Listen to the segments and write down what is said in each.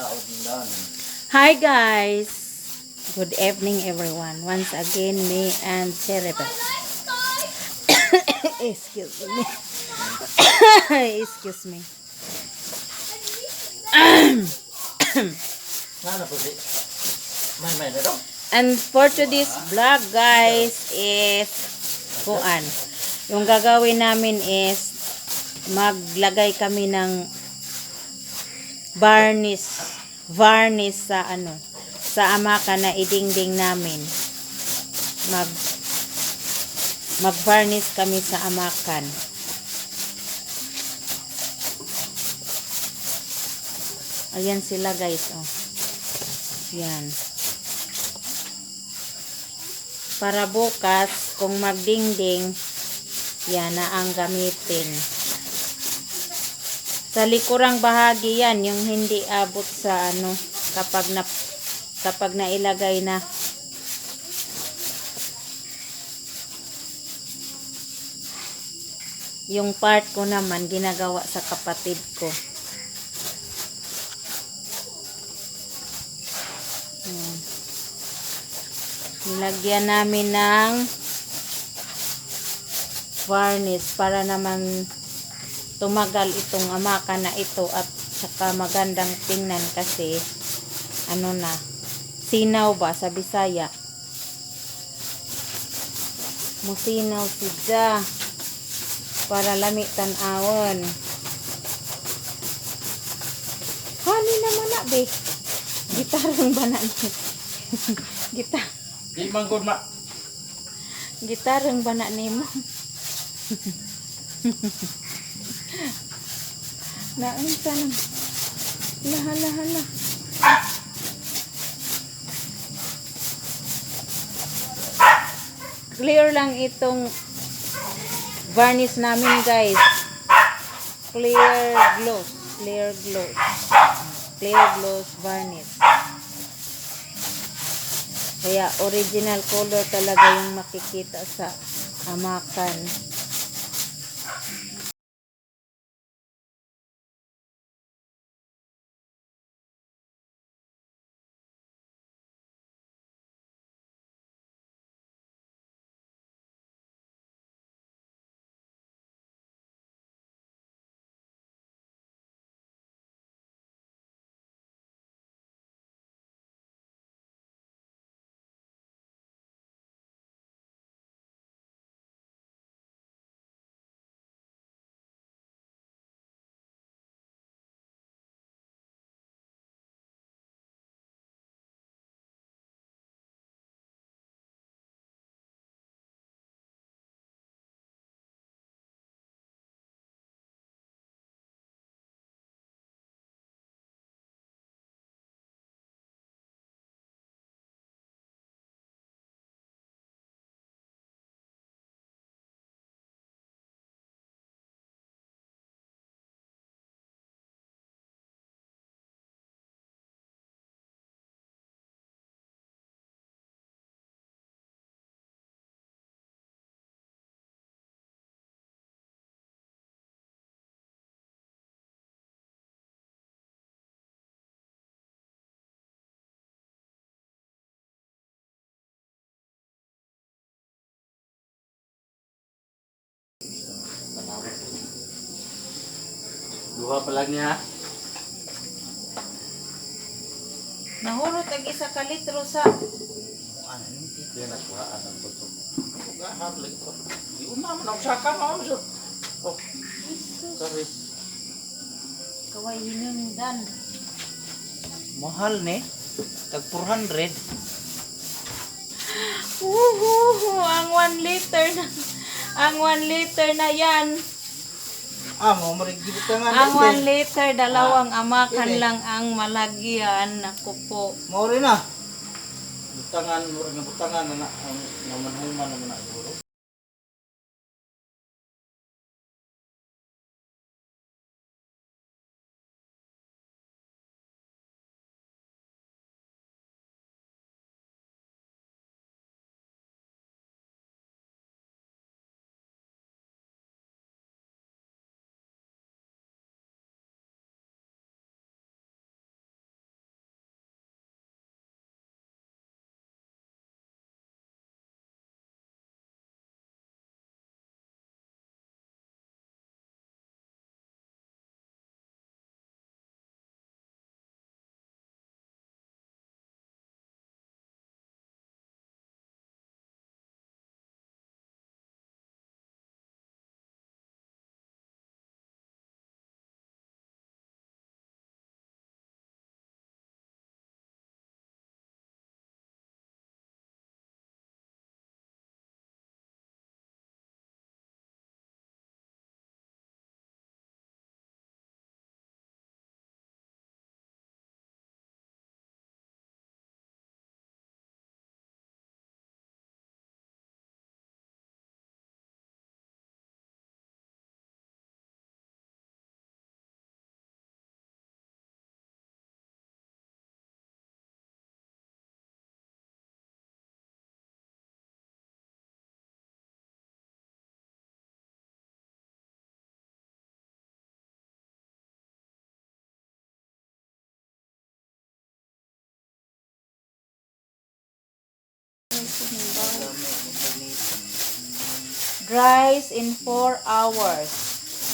Hi guys! Good evening, everyone. Once again, me and Cheribel. Excuse me. Excuse me. Nga na po si May may na daw. And for today's vlog, guys, is kuan. Yung gagawin namin is maglagay kami ng varnish varnish sa ano, sa amaka na idingding namin. Mag varnish kami sa amakan. Ayan sila, guys, oh. Yan. Para bukas, kung magdingding, yan na ang gamitin. Sa likurang bahagi yan, yung hindi abot sa ano, kapag nailagay na. Yung part ko naman, ginagawa sa kapatid ko. Ayan. Nilagyan namin ng varnish para naman tumagal itong amaka na ito at saka magandang tingnan kasi ano na, sinaw ba sa Bisaya? Musinaw siya para lami tan-awon. Hani naman na, be. Gitarang ba na ni? Di man gud ma. Gitarang ba na nimo? Naunsa na? Hala, hala, hala. Clear lang itong varnish namin, guys. Clear gloss. Clear gloss. Clear gloss varnish. Kaya original color talaga yung makikita sa amakan. Duha pa lang niya. Nahurot ang 1 ka litro sa Ano ni tito na kuhaan ang buto. Gahar lagi ko. Di una man ako saka mao so. Oh, sorry. Kaway hinungdan. Mahal ni. Tag 400. Woohoo! Ang 1 liter na ang 1 liter na yan. Ah, mo marig gibutangan. Ang 1 liter, dalawang amakan lang ang malagyan. Naku po. Mao rin na. Butangan, murag na butangan na na ang namanhuman naman na siguro. Dries in 4 hours.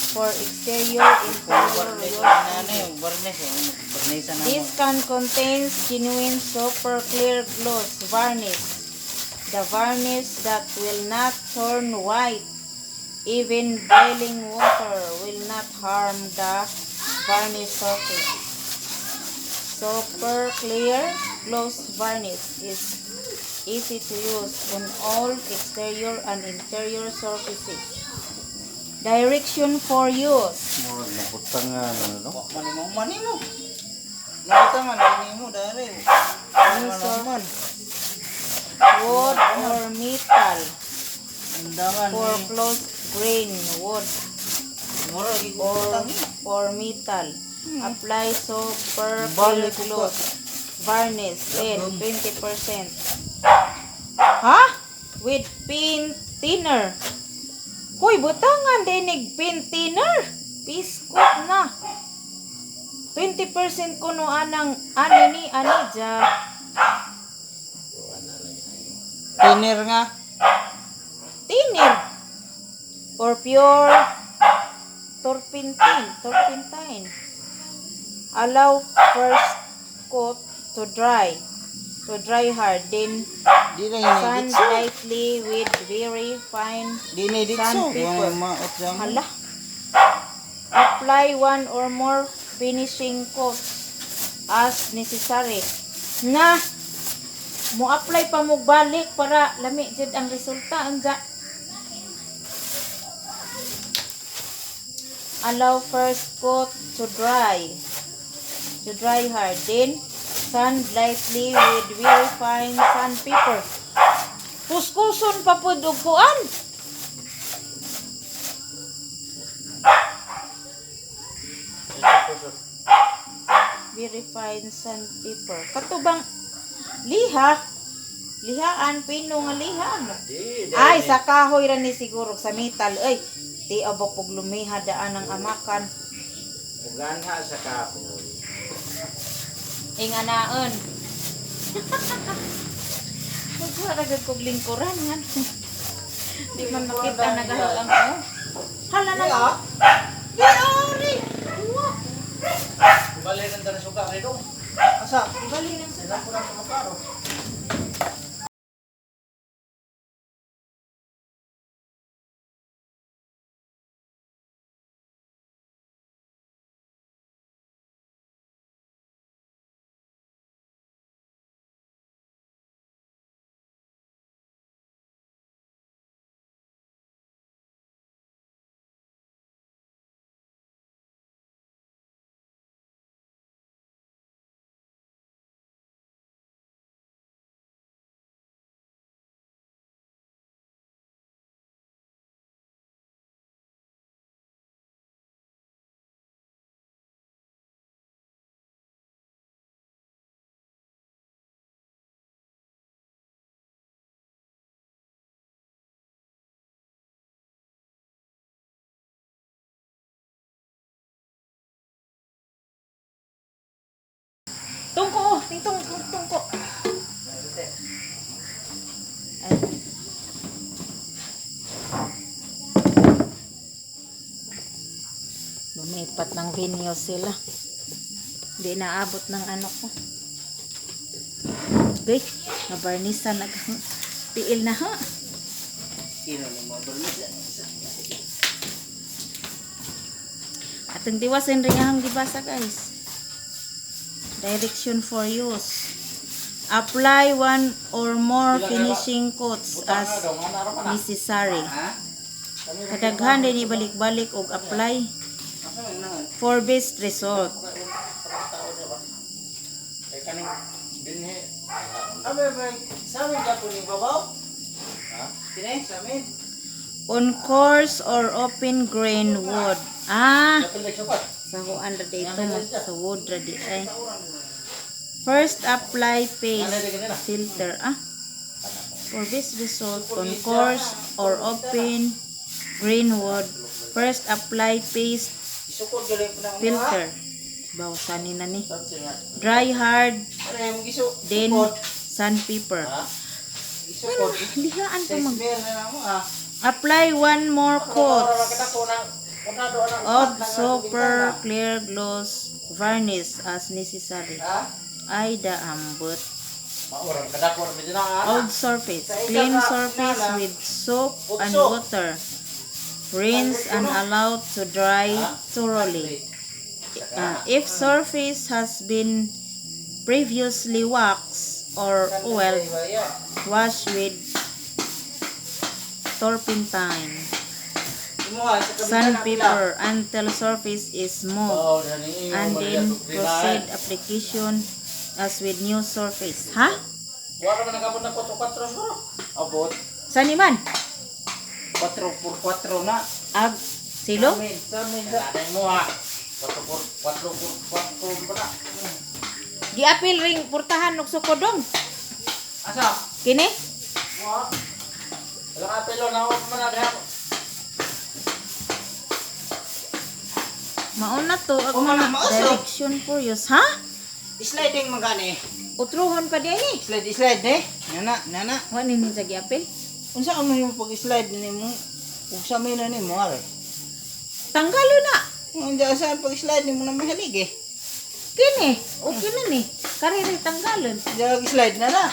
For exterior, interior Varnish use na ano only. yung varnish eh. Varnishan na This mo. can contains genuine super clear gloss varnish. The varnish that will not turn white. Even boiling water will not harm the varnish surface. Super clear gloss varnish is easy to use on all exterior and interior surfaces. Direction for use. Murag nabutangan ano no? Wa man mo man mo. Nabutangan ni mo dare. Use of Man. wood or metal Undangan for ni. closed grain wood Mura lagi ko or butang eh. or metal. Apply super Balik clear ko gloss varnish in 20%. Ha? With paint thinner. Hoy, butangan dinig paint thinner. Piskot na. 20% kuno anang ani ni ani ja. Thinner nga. Thinner or pure turpentine, turpentine. Allow first coat to dry hard, then Di na sand ini ditso. lightly with very fine Di na ditso. sandpaper. Wa maot sa mo. Hala. Apply one or more finishing coats as necessary. Na mo apply pa mo balik para lami jud ang resulta unsa. Allow first coat to dry hard, then sand lightly with very fine sandpaper. Kuskuson pa pud og kuan. Very fine sandpaper. Katubang liha. Lihaan, pino nga liha. Ano? Di, Ay, sa kahoy ra ni siguro sa metal. Ay, di abo pug lumiha daan ang amakan. Muganha sa kahoy. Inganaon. Magkuha ra gud kog lingkuran nga. Di man makita nagahol ang oh. Hala na. Di ari. Wa. Bali nang tanan suka rito. Asa? Bali nang suka. Sila ko na makaro. Tungko, oh, tingtong, tungko. Ay. Lumipat ng venue sila. Hindi naabot ng ano ko. Okay, nabarnisan nag tiil na ha. Kino ni mo varnish. Atong tiwasin rin ang gibasa, guys. Direction for use. Apply one or more finishing coats as necessary. Ha? Kadaghan din ibalik-balik og apply Asa man na? for best result. Kay kaning dinhi. Abe bay, sa amin ka ni babaw? Ha? Kini sa amin. On coarse or open grain wood. Ah, Kapil sukat. sa huan ra dito mo sa wood ra di ay. First apply paste filter. Ah. For best result on coarse or open grain wood, first apply paste Isukod gali pa na mo. filter. Bawasan ni na ni. Dry hard, Are mo gisu. then Sukod. sandpaper. Ha? Isukod. Lihaan pa Sa mag smear na na mo ah. Apply one more coat of super clear gloss varnish as necessary. Ay, daambot. Maurang kadako ra medyo na. Old surface. Clean surface with soap and water. Rinse and allow to dry thoroughly. If surface has been previously waxed or oiled, wash with turpentine, sandpaper until surface is smooth, Oh, dani and then proceed application as with new surface. Ha? Wala man nagabot na 4-4 siguro. Abot. Sani man? 4 por 4 na. Ag silo? Sa amin, sa Nanay mo ha. 4 por 4 por 4 ba na? Giapil ring portahan og sukodong. Asa? Kini? Wa. Wala ka pelo na ako man na diha. Mauna to ag O, mga mauso. direction for use, ha? Sliding man gani. Utruhon pa di ni. Slide slide eh. Nana, nana. Wa ni ni sa giapil. Unsa ka mo pag slide nimo? Ug sa may na nimo are. Tanggalo na. Unsa sa pag slide nimo na mahalig eh. Kini, okay na ni. Kariri tanggalon. Diya slide na na.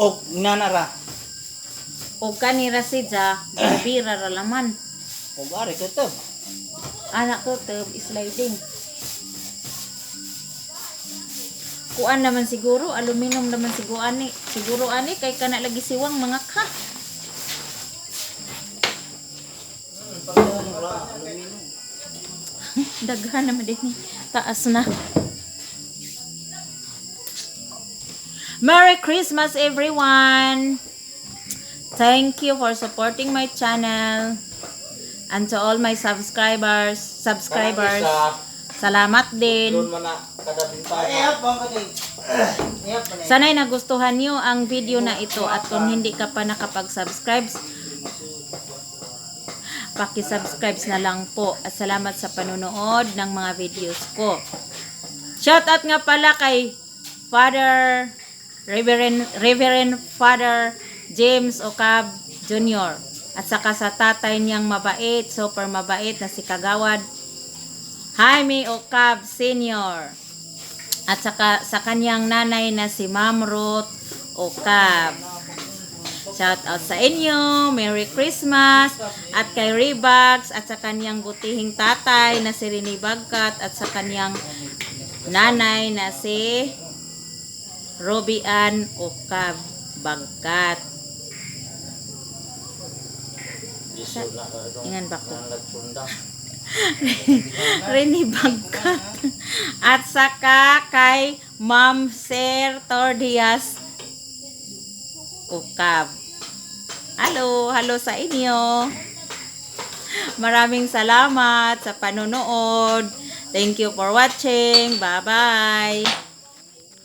Og nana ra. O kanira sidya, bira ra laman. Og are katab. Anak ko tub sliding. Kuan naman siguro, aluminum naman siguro ani. Siguro ani kay kana lagi siwang mga ka. Daghan naman din ni. Taas na. Merry Christmas, everyone! Thank you for supporting my channel. And to all my subscribers, salamat din. Doon man na kada bintana. Ay, hapon ka din. Ihap pa na. Sana'y nagustuhan niyo ang video na ito at kung hindi ka pa nakapag-subscribe, paki-subscribe na lang po. At salamat sa panonood ng mga videos ko. Shout out nga pala kay Father Reverend Father James Ocab Jr. At saka sa tatay niyang mabait, super mabait na si Kagawad Jaime Ocab Sr. At saka sa kanyang nanay na si Ma'am Ruth Ocab. Shout out sa inyo. Merry Christmas. At kay Rebags at sa kanyang butihing tatay na si Rene Bagkat at sa kanyang nanay na si Robbie Ann Ocab Bagkat. Ingan ba ko? Nagsunda. Rene Bagkat. At saka kay Ma'am Sir Tordias Ocab. Hello, hello sa inyo. Maraming salamat sa panonood. Thank you for watching. Bye-bye.